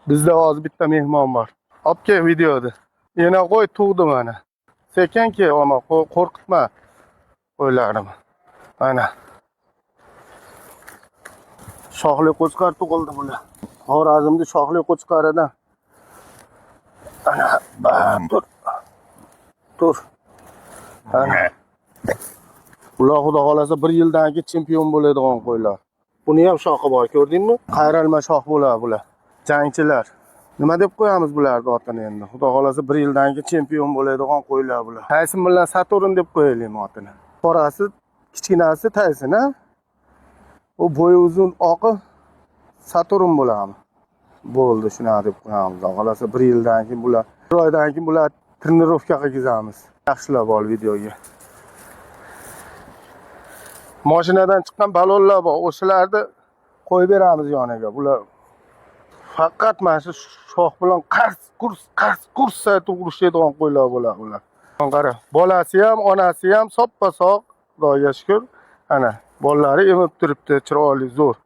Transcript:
Bizda hozir bitta mehmon bor. Olib kel videoda. Yana qo'y tug'di mana. Sekin kel, oma, qo'rqitma qo'ylarimni. Mana. Shoxli qo'chqor tug'ildi bular. Xorazmda shoxli qo'chqoridan. Ana, tur. Tur. Ana. Ular xudo xolasa bir yildan keyin chempion bo'ladigan qo'ylar. Buni ham shoxi bor, ko'rdingmi? Qayralma shox bo'ladi bular. Jangchilar. Nima deb qo'yamiz bularni otini endi? Xudo xolasa bir yildan keyin chempion bo'ladigan qo'ylar bular. Tayson bilan Saturn deb qo'yaylik otini. Qorasi, kichkinasi Tayson, a? U bo'yi uzun oqi Saturn bo'ladimi? Bo'ldi, shunaqa deb qo'yamiz. Xudo xolasa bir yildan keyin bular, bir oydan keyin bular trenirovka qilgizamiz. Yaxshilab ol videoga. Mashinadan chiqqan balonlar bor, o'shalarni qo'yib beramiz yoniga. Bular faqat mana shu shox bilan qars qurs qars qurs aytib urishadigan qo'ylar bo'ladi ular. Qara, bolasi ham, onasi ham soppa sog', Xudoga shukr. Ana, bolalari emib turibdi, chiroyli, zo'r.